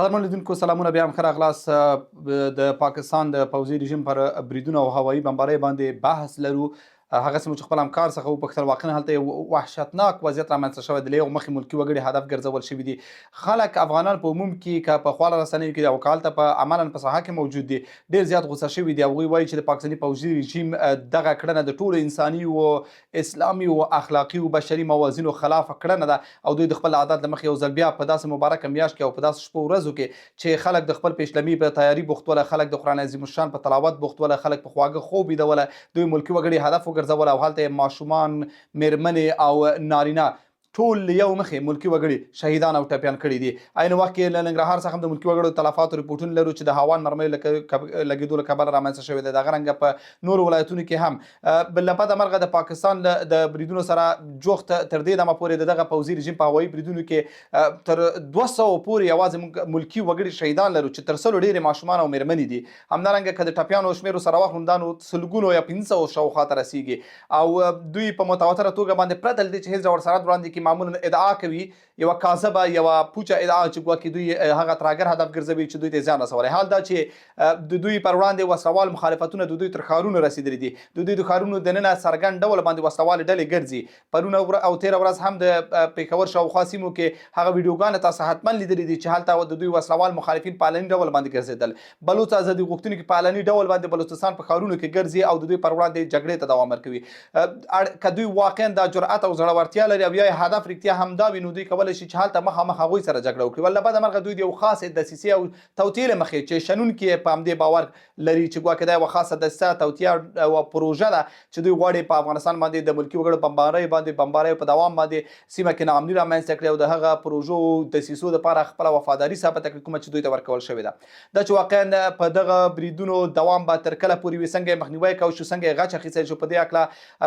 قدرمن لیدونکو سلامونه، بیا هم ښه راغلاست. د پاکستان د پوځي رژیم پر بریدونو او هوایي بمبارۍ باندې بحث لرو. هغه سیمو چې خپل همکار څخه وپوښتل، واقعا هلته یو وحشتناک وضعیت رامنځته شوی دی. له یو مخې ملکي وګړي هدف ګرځول شوي دي. خلک، افغانان په عموم کې، که په خواله رسنیو کې او که هلته په عملا په ساحه کې موجود دي، ډېر زیات غوسه شوي دي. هغوی وایي چې د پاکستاني پوځي رژیم دغه کړنه د ټولو انساني او اسلامي او اخلاقي او بشري موازینو خلاف کړنه ده او دوی د خپل عادت له مخې یو ځل بیا په داسې مبارکه میاشت کې او په داسې شپو ورځو کې چې خلک د خپل پیشلمي په تیاري بوخت وله، خلک د قرآن عظیم الشان په تلاوت بوخت وله، خلک په خواږه خوب ویده وله، دوی ملکي وګړي هدف وګرځول او هلته یې ماشومان، میرمنې او نارینه، ټول له یو مخې ملکي وګړي شهیدان او ټپیان کړي دي. عین وخت کې له ننګرهار څخه هم د ملکي وګړو تلفاتو رپوټونه لرو چې د هاوان مرمیو لګېدو له کبله رامنځته شوې ده. دغه رنګه په نورو ولایتونو کې هم له بده مرغه د پاکستان له د بریدونو سره جوخت تر دې دمه پورې د دغه پوځي رژیم په هوایي بریدونو کې تر 200 پورې یوازې موږ ملکي وګړي شهیدان لرو چې تر 100 ډېرې ماشومان او مېرمنې دي. همدارنګه که د ټپیانو شمېر سره واخلو، دا نو سلګونو یا 500 شاوخوا ته رسیږي. او دوی په متواتره توګه باندې پرته له دې چې هیڅ ډول سند وړاندې کړي، معمولا ادعا کوي، یوه کاذبه، یوه پوچه ادعا چې ګواکې دوی هغه ترهګر هدف ګرځوي چې دوی ته زیان رسولی، حال دا چې د دوی پر وړاندې وسلوال مخالفتونه د دوی تر ښارونو رسیدلي دي. د دوی د ښارونو دننه څرګند ډول باندې وسلوالې ډلې ګرځي. پرون او تېره ورځ هم د پېښور شاوخوا سیمو کې هغه ویډیوګانې تاسو حتما لیدلې دي چې هلته د دوی وسلوال مخالفین په علني ډول باندې ګرځېدل. بلوڅ ازادي غوښتونکي په علني ډول باندې بلوچستان په ښارونو کې ګرځي او د دوی پر وړاندې جګړې ته دوام ورکوي. که دوی واقعا دا جرأت او زړورتیا لري او یا یې هدف رښتیا هم دا وي، نو دوی کولی شي چې هلته مخامخ هغوی سره جګړه وکړي. ول له بده مرغه دوی د یو خاصې دسیسې او توطیې له مخې، چې شنونکي یې په همدې باور لري چې ګواکې دا یوه خاصه دسیسه، توطیه او پروژه ده چې دوی غواړي په افغانستان باندې د ملکي وګړو بمبارۍ باندې بمبارۍ په دوام باندې سیمه کې ناامني رامنځته کړي او د هغه پروژو دسیسو لپاره خپله وفاداري ثابته کړي کومه چې دوی ته ورکول شوې ده. دا چې واقعا په دغه بریدونو دوام به تر کله پورې وي، څنګه یې مخنیوی کوو شو، څنګه یې غچ اخیستی شو، په دې هکله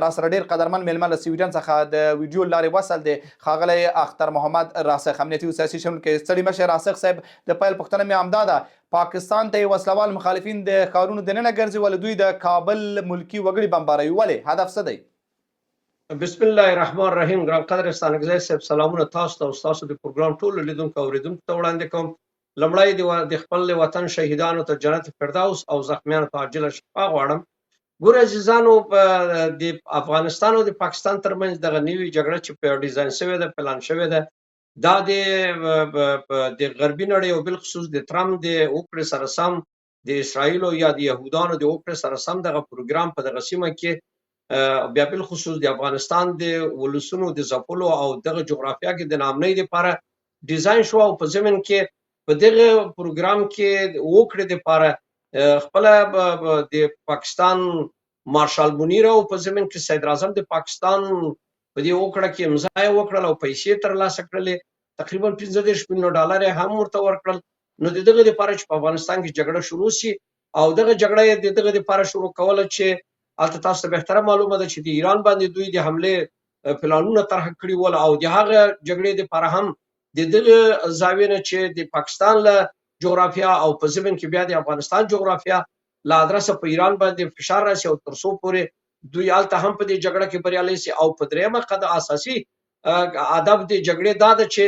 راسره ډیر قدرمن میلمه له سویډن څخه د ویډیو لارې وصل دی، ښاغلی اختر محمد راسخ، امنیتي او سیاسي شنونکی. ستړي مه شئ راسخ صاحب. د پیل پوښتنه مې همدا ده، پاکستان ته یې وسلوال مخالفین د ښارونو دننه ګرځي، ولې دوی د کابل ملکي وګړي بمباروي؟ ولې؟ هدف څه دی؟ بسم الله الرحمن الرحیم. ګران قدر ستانکزی صاحب، سلامونه تاسو ته او تاسو د پروګرام ټولو لیدونکو او اوریدونکو ته وړاندې کوم. لومړی د خپل وطن شهیدانو ته جنت فردوس او زخمیانو ته عاجله شفا غواړم. ګور عزیزانو، د افغانستان او د پاکستان ترمنځ دغه نوې جګړه چې په ډیزاین شوې ده، پلان شوې ده، دا د غربي نړۍ او بالخصوص د ترامپ د هوکړې سره سم، د اسراییل یا د یهودانو د هوکړې سره سم، دغه پروګرام په دغه سیمه کې بیا بالخصوص د افغانستان د ولسونو د ځپلو او دغه جغرافیا کې د ناامنۍ لپاره ډیزاین شو. او په ضمن کې په دغه پروګرام کې هوکړې لپاره خپل د پاکستان مارشال منیر او په ضمن کې صدر اعظم د پاکستان په دې هوکړه کې امضا یې وکړل او پیسې ترلاسه کړلې، تقریبا 35 میلیون ډالر یې هم ورته ورکړل. نو د دغه لپاره چې په افغانستان کې جګړه شروع شي، او دغه جګړه یې د دغه لپاره شروع کوله چې هلته تاسو ته بهتره معلومه ده چې د ایران باندې دوی د حملې پلانونه طرح کړي ول، او د هغه جګړې لپاره هم د دغه زاویې نه چې د پاکستان له جغرافیا او په ضمن کې بیا د افغانستان جغرافیا له ادرسه په ایران باندې فشار راسي او تر څو پورې دوی هلته هم په دې جګړه کې بریالي سي. او په درېیمه قد اساسي هدف د جګړې دا ده چې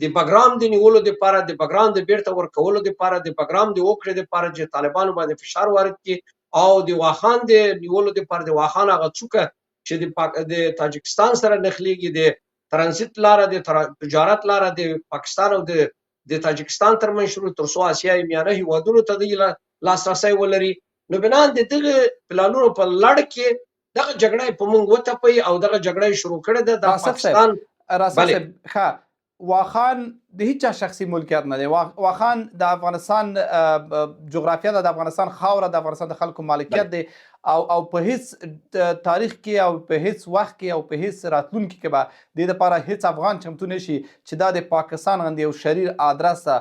د بګرام د نیولو لپاره، د بګرام د بیرته ورکولو لپاره، د بګرام د هوکړې لپاره چې طالبانو باندې فشار وارد کړي، او د واخان د نیولو لپاره، د واخان هغه څوکه چې د تاجکستان سره نښلېږي، د ترانزیت لاره، د تجارت لاره د پاکستان او د تاجکستان ترمنځ شروع، تر څو اسیای میانه هیوادونو ته دی لاسرسی ولري. نو بنان د دغه پلانونو په لړ کې دغه جګړه په مونږ وتپي او دغه جګړه شروع کړې ده د پاکستان. راسخ صاحب، ښه، واخان د هیچا شخصي ملکیت نه دی. واخان د افغانستان جغرافیا ده، د افغانستان خاوره، د افغانستان د خلکو مالکیت دی او په هیڅ تاریخ کې او په هیڅ وخت کې او په هیڅ راتلونکي کې به د دې لپاره هیڅ افغان چمتو نشي چې دا د پاکستان غوندې یو شریر ادرس ته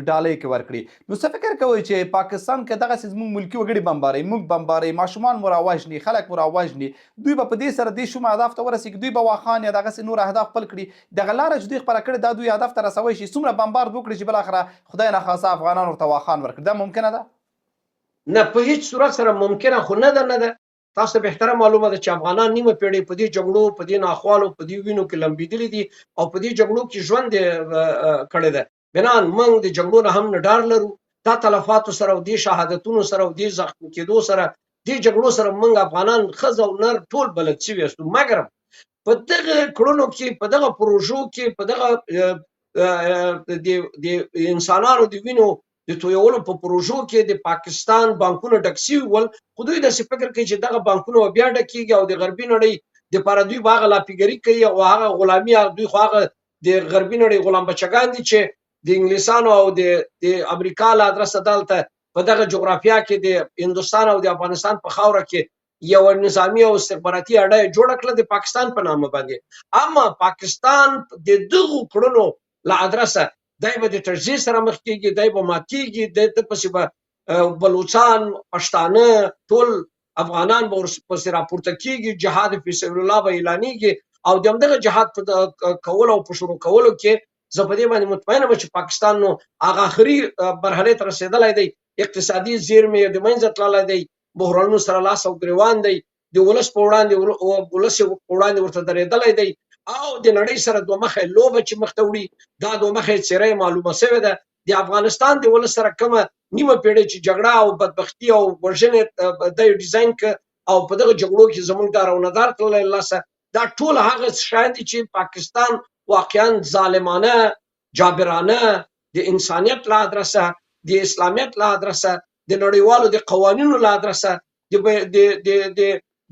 ډالۍ کې ورکړي. نو څه فکر کوئ چې پاکستان که دغسې زموږ ملکي وګړي بمباروي، موږ بمباروي، ماشومان مو راوژني، خلک مو راوژني، دوی به په دې سره دې شوم اهداف ته ورسېږي؟ دوی به واخان یا دغسې نور اهداف خپل کړي؟ دغه لاره چې دوی خپله کړې، دا دوی هدف ته رسوی شي؟ څومره بمبارد وکړي چې بالاخره خدای ناخواسته افغانان ورته واخان ورکړي، دا ممکنه ده؟ نه، په هیڅ صورت سره ممکنه خو نه ده. نه ده. تاسو ته بهتره معلومه ده چې افغانان نیمه پیړۍ په دې جګړو، په دې ناخوالو، په دې وینو کې لمبېدلي دي او په دې جګړو کې ژوند کړی دی. بنان موږ د جګړو نه هم نه ډار لرو، دا تلفاتو سره او دې شهادتونو سره او دې زخمي کېدو سره، دې جګړو سره موږ افغانان ښځه او نر ټول بلد شوي یاستو. مګر په دغه کړنو کې، په دغه پروژو کې، په دغه د انسانانو د وینو د تویولو په پروژو کې د پاکستان بانکونه ډک شوي ول، خو دوی داسې فکر کوي چې دغه بانکونه به بیا ډکېږي او د غربي نړۍ دپاره دوی به هغه لاپیګري کوي او هغه غلامي، دوی خو هغه د غربي نړۍ غلام بچګان دي چې د انګلیسانو او د امریکا له ادرسه دلته په دغه جغرافیا کې د هندوستان او د افغانستان په خاوره کې یو نظامی او استخباراتي اډه جوړه کړه د پاکستان په نامه باندې. اما پاکستان د دغو کړنو له ادرسه دی به د تجزیې سره مخ کېږي، دی به ماتېږي، دی ته پسې به بلوڅان، پښتانه، ټول افغانان به ورپسې راپورته کېږي، جهاد فی سبیل الله به اعلانېږي او د همدغه جهاد په کولو او په شروع کولو کې زه په دې باندې مطمئن یم چې پاکستان نو هغه آخري مرحلې ته رسېدلی دی، اقتصادي زیرمې یې د منځه تللی دی، بحرانونو سره لاس او ګریوان دی، د ولس په وړاندې ولس یې په وړاندې ورته درېدلی دی او د نړۍ سره دوه مخې لوبه چې مخته وړي، دا دوه مخې څېره یې معلومه شوې ده. د افغانستان د ولس سره کومه نیمه پېړۍ چې جګړه او بدبختي او وژنې دی ډیزاین که او په دغه جګړو کې زموږ دار او ندار تللی لاسه، دا ټول هغه شیان دي چې پاکستان واقعا ظالمانه، جابرانه، د انسانیت له ادرسه، د اسلامیت له ادرسه، د نړیوالو د قوانینو له ادرسه، د د د د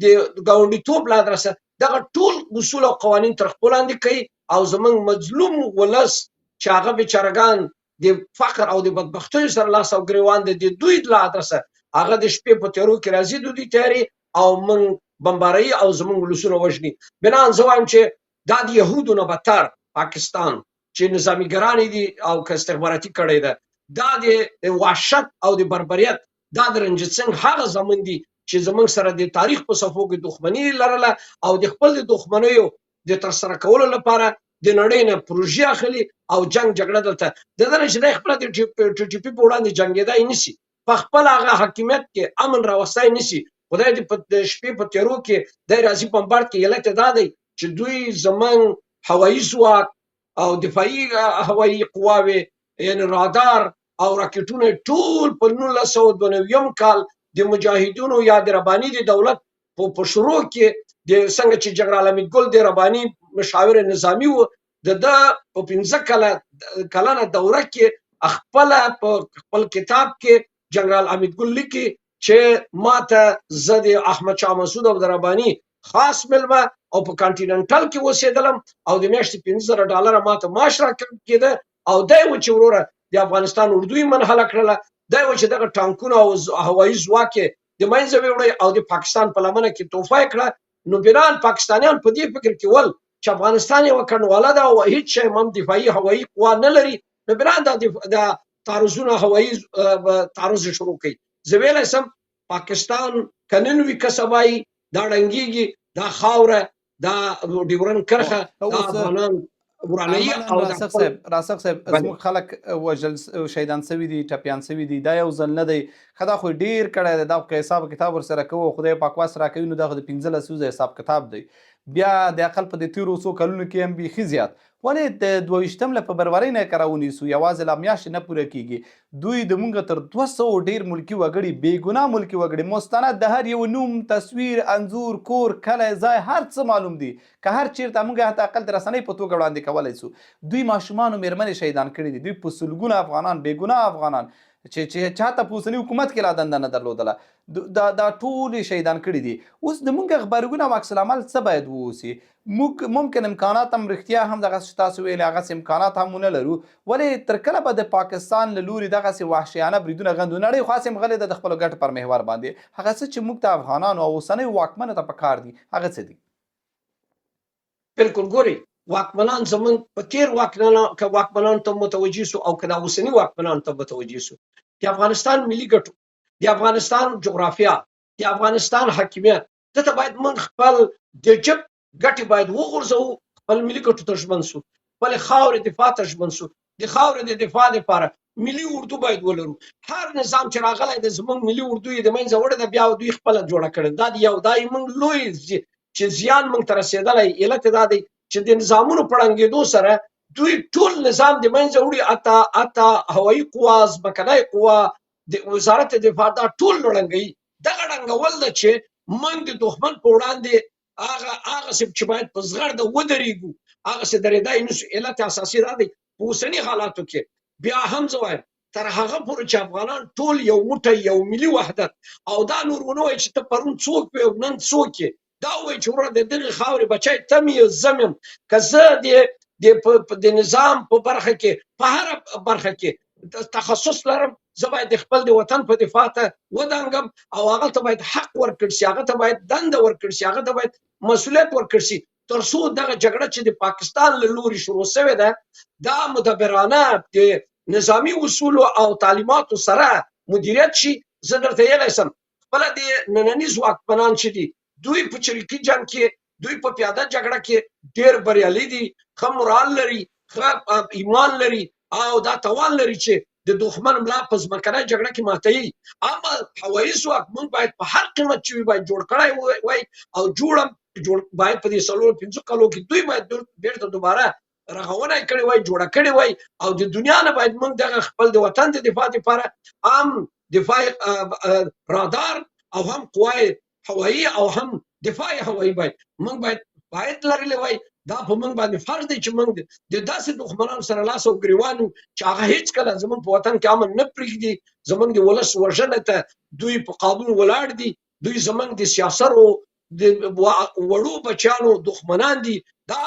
د ګاونډیتوب له ادرسه دغه ټول اصول او قوانین تر خپل لاندې کوي او زموږ مظلوم ولس چې هغه بیچارهګان د فقر او د بدبختیو سره لاس او ګریوان دی، د دوی له ادرسه هغه د شپې په تیارو کې راځي د دوی تیارې او موږ بمباري او زموږ ولسونه وژني. بنان زه وایم چې دا د یهودو نه بدتر پاکستان چې نظامیګران دي او که استخباراتي کړی ده، دا د وحشت او د بربریت، دا د رنجیت سنګ هغه زامن دي چې زموږ سره د تاریخ په صفو کې دښمني لرله او د خپل د دښمنیو د ترسره کولو لپاره د نړۍ نه پروژې اخلي او جنگ جګړه دلته د ده نه چې دی خپله د ټي ټي پي په وړاندې جنګېدای نه سي، په خپل هغه حاکمیت کې امن راوستی نه سي، خدای دې په شپې په تیرو کې دی راځي بمبارد کې. علت یې دا دی چې دوی زموږ هوایي ځواک او دفاعي هوایي قواوې یعنی رادار او راکټونه ټول په 1992 کال د مجاهدینو یا د رباني د دولت په شروع کې د څنګه چې جنرال حمید ګل د رباني مشاور نظامی و، د ده په 5 کلنه دوره کې خپله په خپل کتاب کې جنرال حمید ګل لیکي چې ما ته زه د احمد شاه مسعود او د رباني خاص مېلمه او په کانټیننټل کې اوسېدلم او د میاشتې 5000 ډالره ما ته معاش راکړل کېده او دی و چې وروره د افغانستان اردو یې منحله کړله، دی و چې دغه ټانکونه او هوایي ځواک یې د منځه ویوړی او د پاکستان په لمنه کې توفه یې کړه. نو بنان پاکستانیان په دې فکر کې ول چې افغانستان یوه کنډواله ده او هیڅ شی هم دفاعي هوایي قوا نه لري، نو بنان دا تعرضونه هوایي تعرض یې شروع کړي. زه ویلی سم پاکستان که نن وي که سبا یي دا ړنګېږي، دا خاوره، دا ډیورن کرښه، دا افغانان ورانوي. او راسخ صاحب، راسخ صاحب، زموږ خلک وژل شهیدان سوي دي، ټپیان سوي دي، دا یو ځل نه دی، ښه دا خو ډېر کړی دی، دا خو که حساب کتاب ورسره کوو خدای پاک وس راکوي نو دا خو د 15 ورځو حساب کتاب دی، بیا د عقل په دې تېرو څو کلونو کې هم بیخي زیات. ولې د 22 له فبرورۍ نه که راونیسو یوازې لا میاشتې نه پوره کېږي، دوی د مونږ تر 200 ډېر ملکي وګړي، بې ګناه ملکي وګړي، مستند د هر یو نوم، تصویر، انځور، کور، کلی، ځای، هر څه معلوم دي، که هر چیرته مونږ حتی اقل د رسنۍ په توګه وړاندې کولی سو، دوی ماشومان او مېرمنې شهیدان کړي دي، دوی په سلګونه افغانان، بې ګناه افغانان چې چاته په اوسني حکومت کې لا دنده نه درلودله، دا ټول یې شهیدان کړي دي. اوس د مونږ غبرګون او عکس العمل څه باید واوسي؟ موږ ممکن امکانات هم رښتیا هم دغسې چې تاسو ویلې هغسې امکانات هم ونه لرو، ولې تر کله به د پاکستان له لوري دغسې وحشیانه بریدونه غندو؟ نړۍ خو هسې هم غلې ده د خپلو ګټو پر محور باندې، هغه څه چې موږ ته افغانانو او اوسنیو واکمنو ته په کار دي هغه څه دي؟ بالکل ګورئ، واکمنان زمونږ په تیر واکمنانو ته متوجه سو او که دا اوسني واکمنانو ته متوجه سو، د افغانستان ملي ګټو، د افغانستان جغرافیا، د افغانستان حاکمیت، دته باید موږ خپل د جب ګټې باید وغورځوو، خپل ملي ګټو ته ژمن سو، خپل خاورې دفاع ته ژمن سو. د خاورې د دفاع لپاره ملي اردو باید ولرو. هر نظام چې راغلی دی زموږ ملي اردو یې د منځه وړې ده، بیا دوی خپله جوړه کړې. دا یو دا موږ لوی چې زیان موږ ته رسېدلی، علت دا دی چې د نظامونو په ړنګېدو سره دوی ټول نظام د منځه وړي، حتی هوایي قوا، ځمکنۍ قوا، د وزارت دفاع، دا ټول ړنګوي. دغه ړنګول ده چې موږ د دښمن په وړاندې هغه څه چې باید په زغرده ودرېږو هغه څه درېدای نه شو. علت اساسي دا دی په اوسني حالاتو کې بیا هم زه وایم تر هغه پورې چې افغانان ټول یو موټی، یو ملي وحدت، او دا نور ونه وایي چې ته پرون څوک وې او نن څوک یې، دا وایي چې وروره د دغې خاورې بچی ته مې یې، زه یم. که زه د نظام په برخه کې په هره برخه کې تخصص لرم، زه باید د خپل د وطن په دفاع ته ودانګم او هغه ته باید حق ورکړ شي، هغه ته باید دنده ورکړ شي، هغه ته باید مسؤلیت ورکړ شي، تر څو دغه جګړه چې د پاکستان له لوري شروع شوې ده دا مدبرانه د نظامي اصولو او تعلیماتو سره مدیریت شي. زه درته ویلی سم خپله د ننني ځواکمنان چې دي دوی په چریکي جنګ کې، دوی په پیاده جګړه کې ډېر بریالي دي، ښه مورال لري، ښه ایمان لري او دا توان لري چې د دښمن ملا په ځمکنۍ جګړه کې ماتوي. اما هوایي ځواک موږ باید په هر قیمت چې وي باید جوړ کړی وای او جوړ باید په دې 4-5 کلو کې دوی باید بېرته دوباره رغونه کړې وای، جوړه کړې وای، او د دنیا نه باید موږ دغه خپل د وطن د دفاع لپاره هم دفاع رادار او هم قوای هوایي او هم دفاع هوایي باید موږ باید لرلی وای. دا په موږ باندې فرض دی چې موږ د داسې دښمنانو سره لاس او ګریوان یو چې هغه هیڅکله زموږ په وطن کې امن نه پرېږدي، زموږ د ولس وژنه ته دوی په قانون ولاړ دي، دوی زموږ د سیاسرو د وړو بچیانو دښمنان دي. دا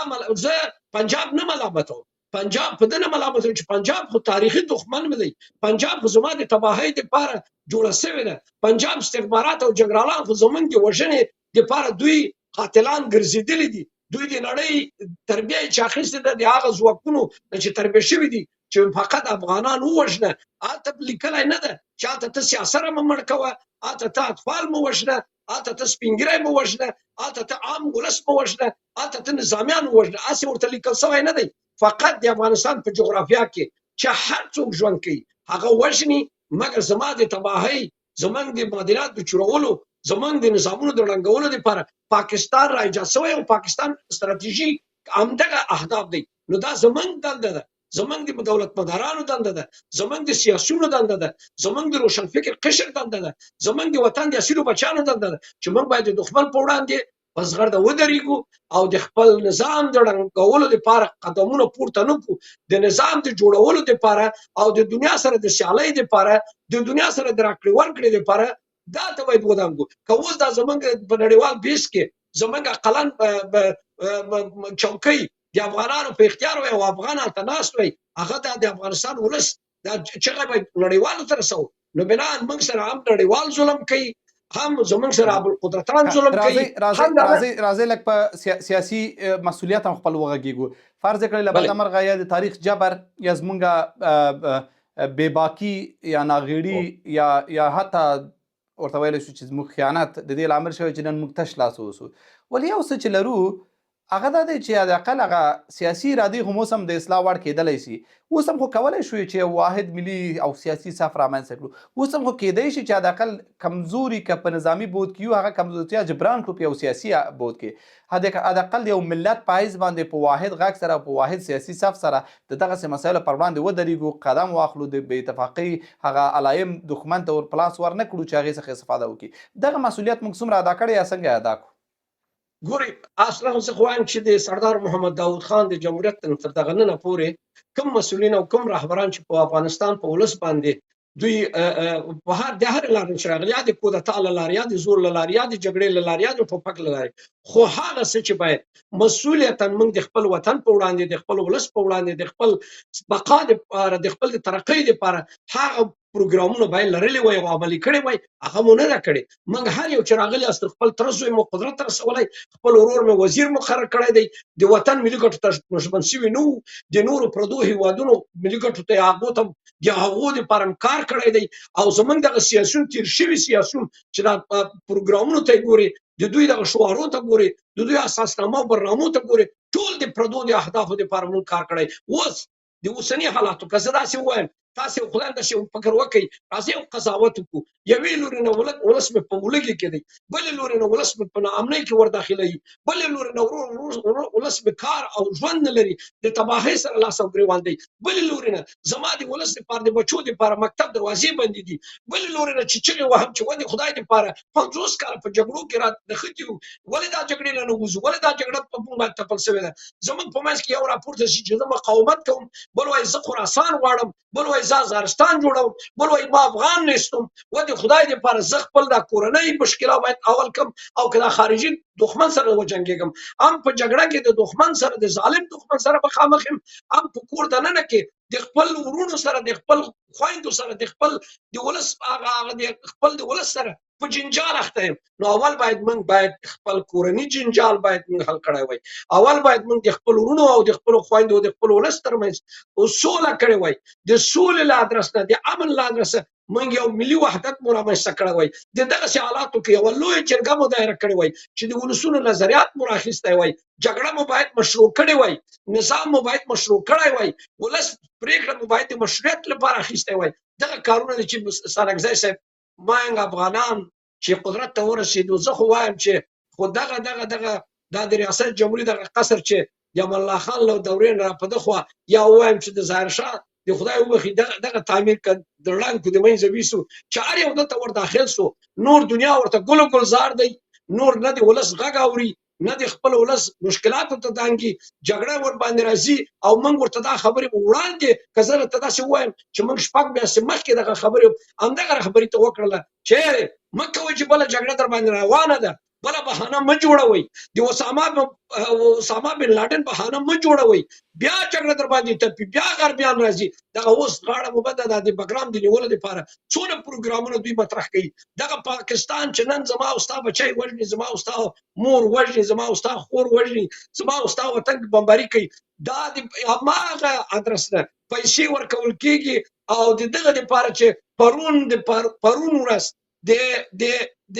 زه پنجاب نه ملامتوم، پنجاب په دې نه ملامتوم چې پنجاب خو تاریخي دښمن مې دی، پنجاب خو زما د تباهۍ دپاره جوړه سوې ده، پنجاب استخبارات او جنرالان خو زموږ د وژنې دپاره دوی قاتلان ګرځېدلي دي. دوی د نړۍ تربیه چې اخیستې ده د هغه ځواکونو چې تربیه شوي دي چې فقط افغانان ووژنه، هلته لیکلی نه ده چې هلته ته سیاسره مه مړ کوه، هلته ته اطفال مه وژنه، هلته ته سپینږیری مه وژنه، هلته ته عام ولس مه وژنه، هلته ته نظامیان ووژنه، هسې ورته لیکل سوی نه دی. فقط د افغانستان په جغرافیا کې چې هر څوک ژوند کوي هغه وژني، مګر زما د تباهۍ، زمونږ د معدنیات د چورولو، زمونږ د نظامونو د ړنګولو لپاره پاکستان را ایجاد شوی او پاکستان ستراتیژي همدغه اهداف دی. نو دا زمونږ دنده ده، زمونږ د دولتمدارانو دنده ده، زمونږ د سیاسیونو دنده ده، زمونږ د روشنفکر قشر دنده ده، زمونږ د وطن د اصیلو بچیانو دنده ده چې موږ باید د دښمن په وړاندې په زغرده ودرېږو او د خپل نظام د ړنګولو لپاره قدمونه پورته نه کړو، د نظام د جوړولو لپاره او د دنیا سره د سیالۍ لپاره، د دنیا سره د راکړې ورکړې لپاره دا ته باید ودانګو. که اوس دا زمونږ په نړیوال بیس کې زمونږ اقلا چوکۍ د افغانانو په اختیار وای او افغان هلته ناست وای، هغه دا د افغانستان ولس دا چغه باید نړیوالو ته رسوو. نو بناً موږ سره هم نړیوال ظلم کوي، هم زمونږ سره ابوالقدرتان ظلم کوي. راځئ لږ په سیاسي مسؤلیت هم خپل وغږېږو. فرض کړئ له بده مرغه یا د تاریخ جبر یا زمونږ بېباکي یا ناغېړي یا حتی ورته ویلی شو چې زموږ خیانت د دې لامل شوی چې نن موږ تش لاس اوسو. ولې یو څه چې لرو هغه دا دی چې حداقل هغه سیاسي ارادې خو اوس هم د اصلاح وړ کېدلی شي. اوس هم خو کولی شو چې یو واحد ملي او سیاسي صف رامنځته کړو. اوس هم خو کېدای شي چې حداقل کمزوري که په نظامي بود کې یو هغه کمزورتیا جبران کړو په یو سیاسي بود کې. حداقل د یو ملت په حیث باندې په واحد غږ سره او په واحد سیاسي صف سره د دغسې مسایلو پر وړاندې ودرېږو، قدم واخلو، د بې اتفاقۍ هغه علایم دښمن ته ور په لاس ور نه کړو چې هغې څخه استفاده وکړي. دغه مسؤلیت موږ څومره ادا کړی یا څنګه یې ادا کړو؟ ګورئ، اصلا زه خو وایم چې د سردار محمد داود خان د جمهوریت تر دغه ننه پورې کوم مسؤلین او کوم رهبران چې په افغانستان په ولس باندې دوی په هر د هرې لارې چې راغلي، یا د کودتا له لارې، یا د زور له لارې، یا د جګړې له لارې، یا د ټوپک له لارې، خو هغه څه چې باید مسؤلیتاً موږ د خپل وطن په وړاندې، د خپل ولس په وړاندې، د خپل بقا لپاره، د خپل د ترقۍ لپاره هغه پروګرامونه باید لرلي وای او عملي کړي وای، هغه مو نه ده کړې. موږ هر یو چې راغلي یاست خپل تره زوی مو قدرت ته رسولی، خپل ورور مو وزیر مقرر کړی دی، د وطن ملي ګټو ته ژمن شوي نه وو، د نورو پردو هیوادونو ملي ګټو ته هغو ته د هغو دپاره هم کار کړی دی. او زموږ دغه سیاسیون، تېر شوي سیاسیون چې دا پروګرامونو ته یې ګوري، د دوی دغه شعارو ته ګوري، د دوی اساسنامه او برنامو ته ګوري، ټول د پردو د اهدافو دپاره موږ کار کړی. اوس د اوسني حالاتو که زه داسې ووایم، تاسې او خدای داسې یو فکر وکړئ، راځئ یو قضاوت وکړو. یوې لوري نه ولس مې په ولږې کې دی، بلې لوري نه ولس مې په ناامنۍ کې ورداخلوي، بلې لوري نه ولس مې کار او ژوند نه لري، د تباهۍ سره لاس او ګریوان دی، بلې لوري نه زما د ولس دپاره د بچو دپاره مکتب دروازې بندې دي، بلې لوري نه چې چغې وهم چې ودې خدای دپاره 50 کاله په جګړو کې را نښتي یو، ولې دا جګړې نه نه وځو، ولې دا جګړه په موږ باندې تپل شوې ده. زموږ په منځ کې یو راپورته شي چې زه مقاومت کوم، بل وایي زه خراسان غواړم، بل وایي زه هزارستان جوړوم، بل وایي ما افغان نیستم. ودې خدای دپاره زه خپل دا کورنۍ مشکله باید اول کم او که دا خارجي دښمن سره وجنګېږم، هم په جګړه کې د دښمن سره، د ظالم دښمن سره مخامخ یم، هم په کور دننه کې د خپل وروڼو سره، د خپل خویندو سره، د خپل د ولس هغه هغه د خپل د ولس سره په جنجال اخته یم. نو اول باید موږ باید خپل کورنی جنجال باید موږ حل کړی وای، اول باید موږ د خپل وروڼو او د خپل خویندو او د خپل ولس ترمنځ سوله کړې وای. د سولې له ادرس نه، د امن له ادرسه موږ یو ملي وحدت مو رامنځته کړی وای. د دغسې حالاتو کې یوه لویه جرګه مو دایره کړې وای چې د ولسونو نظریات مو راخیستی وای، جګړه مو باید مشروع کړې وای، نظام مو باید مشروع کړی وای، ولس پرېکړه مو باید د مشروعیت لپاره اخیستی وای. دغه کارونه دي چې ستانکزی صاحب موږ افغانان چې قدرت ته ورسېدو، زه خو وایم چې خو دغه دغه دغه دا د ریاست جمهوري دغه قصر چې د امان الله خان له دورې نه را په دخوا، یا ووایم چې د ظاهر شاه د خدای وبخښي دغه دغه تعمیر که د ړنګو د منځه ویسو چې هر یو دلته ور داخل سو، نور دنیا ورته ګل و ګلزار دی، نور نه د ولس غږ اوري، نه د خپل ولس مشکلاتو ته دانګي، جګړه ور باندې راځي. او موږ ورته دا خبرې وړاندې، که زه راته داسې ووایم چې موږ شپږ میاشتې مخکې دغه خبرې همدغه رهبري ته وکړله چې مه کوئ چې بله جګړه در باندې روانه ده، بله بهانه مه جوړوئ، د اسامه بن لادن بهانه مه جوړوئ، بیا جګړه در باندې تپي، بیا غربیان راځي. دغه اوس غاړه مو بده ده د بګرام د نیولو لپاره څونه پروګرامونه دوی مطرح کوي. دغه پاکستان چې نن زما او ستا بچی وژني، زما او ستا مور وژني، زما او ستا خور وژني، زما او ستا وطن کې بمباري کوي، دا د هماغه ادرس نه پیسې ورکول کېږي. او د دغه لپاره چې پرون د پرون ورځ د د د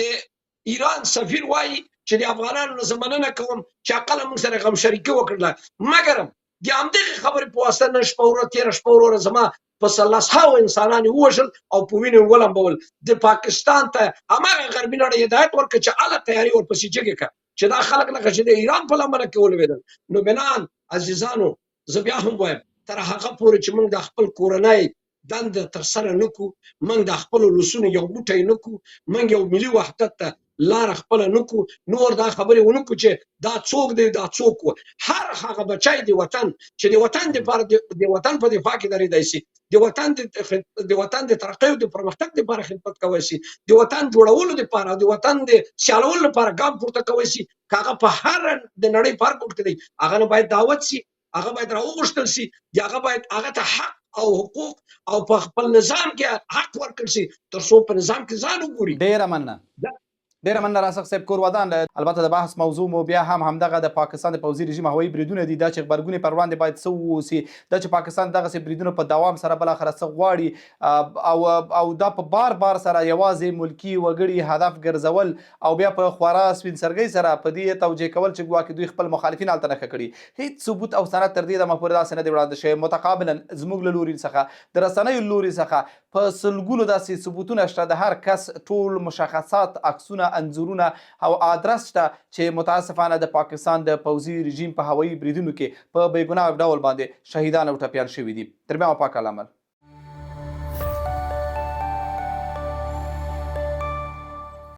ایران سفیر وایي چې د افغانانو نه زه مننه کوم چې اقلا موږ سره غم شریکي وکړله، مګرم د همدغې خبرې په واسطه نن شپه وروره تېره شپه وروره زما په لسهاو انسانان یې ووژل او په وینو یې ولمبول. د پاکستان ته هماغه غربي نړۍ هدایت ورکړ چې هله تیارې ورپسې جګې کړه چې دا خلک لکه چې د ایران په لمنه کې ولوېدل. نو بنان عزیزانو، زه بیا هم وایم تر هغه پورې چې موږ د خپل کورنۍ دنده تر سره نه کړو، موږ د خپلو ولسونو یو موټی نه کړو، موږ یو ملي وحدت ته لاره خپله نه کړو، نور دا خبرې ونه کړو چې دا څوک دی دا څوک و. هر هغه بچی د وطن چې د وطن دپاره د وطن په دفاع کې درېدای سي، د وطن د ترقۍ او د پرمختګ دپاره خدمت کوی سي، د وطن جوړولو دپاره د وطن د سیالولو لپاره ګام پورته کوی سي، که هغه په هر د نړۍ په هر ګوټ کې دی، هغه نه باید دعوت سي، هغه باید راوغوښتل سي، هغه باید هغه ته حق او حقوق او په خپل نظام کې حق ورکړل سي تر څو په نظام کې ځان وګوري. ډیره مننه. ډیره مننه راسخ صاحب، کور ودان. البته د بحث موضوع مو بیا هم همدغه د پاکستان د پوځي رژیم هوایي بریدونه دي، دا چې غبرګون پر وړاندې باید څه واوسي، دا چې پاکستان دغسې بریدونو په دوام سره بالاخره څه غواړي او او دا په بار بار سره یوازې ملکي وګړي هدف ګرځول او بیا په خورا سپین سرګۍ سره په دې توجیه کول چې ګواکې دوی خپل مخالفین هلته نښه کړي، هیڅ ثبوت او سند تر دې دمه پورې داسې نه دی وړاندې شوی. متقابلا زموږ له لوري څخه، د رسنیو له لوري څخه په سلګونو داسې ثبوتونه شته، د هر کس ټول مشخصات، عکسونه، انځورونه او آدرس شته چې متاسفانه د پاکستان د پوځي رژیم په هوایي بریدونو کې په بې ګناه ډول باندې شهیدان او ټپیان شوي دي. تر بیا مو پاک الله مل.